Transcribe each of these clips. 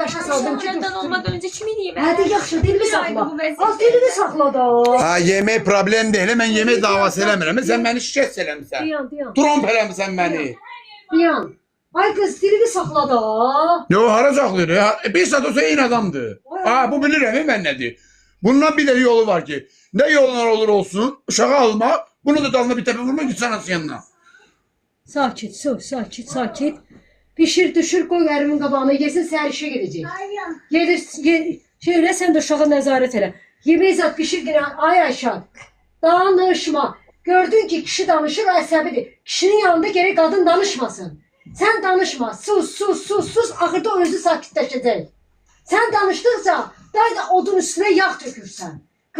Başa saldım ki, Uşaqlardan olmadan öncə kim eləyir? Hadi yaxşı, dilini Bir aydır saxla. bu vəziyyətdə. Az dilini saxla da. Ha yemək problem deyil. Mən yemək davası eləmirəm. Sən məni şikəst eləmisən. Dayan, dayan. Tromp eləmisən məni. Dayan. Ay qız, dilini saxla da. Yo hara saxlayır? Ya? Bir saat olsa eyni adamdır. Ha bu bilirəm mən nədir. Bundan bir də yolu var ki, nə yollar olur olsun, uşağı alma, bunu da dalına bir təpə vurma, gitsən anasının yanına. Sakit, sus, sakit, sakit. Pişir, düşür, qoy ərimin qabağına, yesin, səhər işə gedəcək. Gedir, şey elə, sən də uşağa nəzarət elə. Yemək zat pişir yenə, ay Ayşan. Danışma. Gördün ki, kişi danışır, o əsəbidir. Kişinin yanında gərək qadın danışmasın. Sən danışma, sus, sus, sus, sus, axırda o özü sakitləşəcək. Sən danışdıqca daha da odun üstünə yağ tökürsən.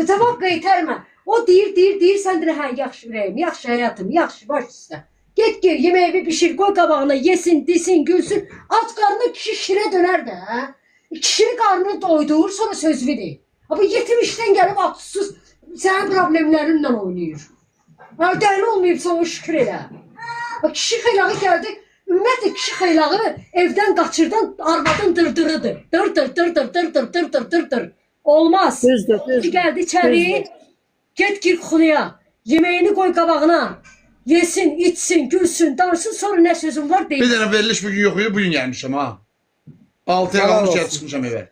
Cavab qaytarma. O deyir, deyir, deyir, sən deyir, hə, yaxşı ürəyim, yaxşı həyatım, yaxşı, baş üstə. Get gir, yeməyi pişir, qoy qabağına, yesin, desin, gülsün. Ac qarnına kişi şirə dönər də. Hə? Kişinin qarnını doydur, sonra sözünü de. Amma yetim işdən gəlib atsız sənin problemlərinlə oynayır. Ha, dəli olmayıbsa o şükür elə. Bak kişi xeylağı gəldi. Ümumiyyətlə kişi xeylağı evdən qaçırdan arvadın dırdırıdır. Dır dır dır dır dır dır dır dır dır dır. Olmaz. Düzdür, Ki düzdür. gəldi içəri. Get gir kuxunuya. Yeməyini qoy qabağına. Yesin, içsin, gülsün, danışsın. Sonra nə sözün var Bir deyil. dənə veriliş bugün yox idi, bugün gəlmişəm ha. 6-ya Halal qalmış olsun. gəl çıxmışam evə.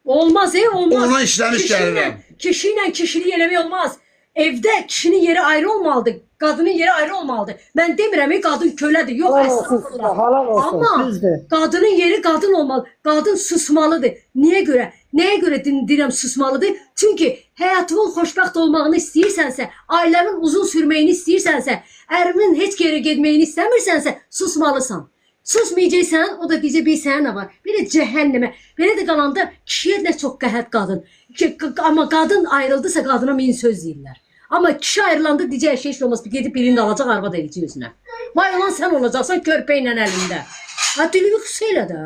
Olmaz, olmaz. Ona işləmiş Kişi ilə, gəlirəm. kişi ilə kişilik eləmək olmaz. Evdə kişinin yeri ayrı olmalıdır. Qadının yeri ayrı olmalıdır. Mən demirəm ki, qadın kölədir. Yox, Halal olsun, əstəğfurullah. halal olsun, Amma düzdür. qadının yeri qadın olmalı. Qadın susmalıdır. Niyə görə? Nəyə görə deyirəm susmalıdır? Çünki həyatının xoşbəxt olmağını istəyirsənsə, ailənin uzun sürməyini istəyirsənsə, ərinin heç yerə getməyini istəmirsənsə, susmalısan. Susmayacaqsan, o da deyəcək bir sənə nə var? Bir də cəhənnəmə. Belə də qalanda kişiyə nə çox qəhət qadın. Amma qadın ayrıldısa qadına min söz deyirlər. Amma kişi ayrılanda deyəcək şey heç olmaz. Gedib birini də alacaq, arvad eləyəcək özünə. Vay olan sən olacaqsan körpə ilə əlində. Ha dilini qısa elə də.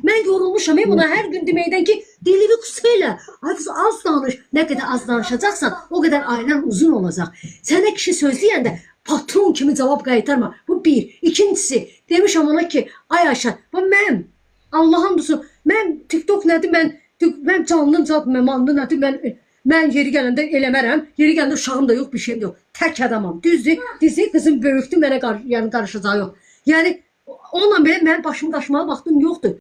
Mən yorulmuşam buna hər gün deməkdən ki, dilini qısa elə. Ay qız az danış. Nə qədər az danışacaqsan, o qədər ailən uzun olacaq. Sənə kişi söz deyəndə patron kimi cavab qaytarma. Bu bir. İkincisi, demişəm ona ki, ay Ayşə, bu mənim Allah'ın olsun. Mən TikTok nədir? Mən canlım zat məmanlı nədir? Mən yeri gələndə eləmərəm. Yeri gələndə uşağım da yox, bir şeyim də yox. Tək adamam. Düzdür? Düzdür? Qızım böyükdür, mənə yəni qarışacağı yox. Yəni onunla belə mənim başımı qaşmağa vaxtım yoxdur.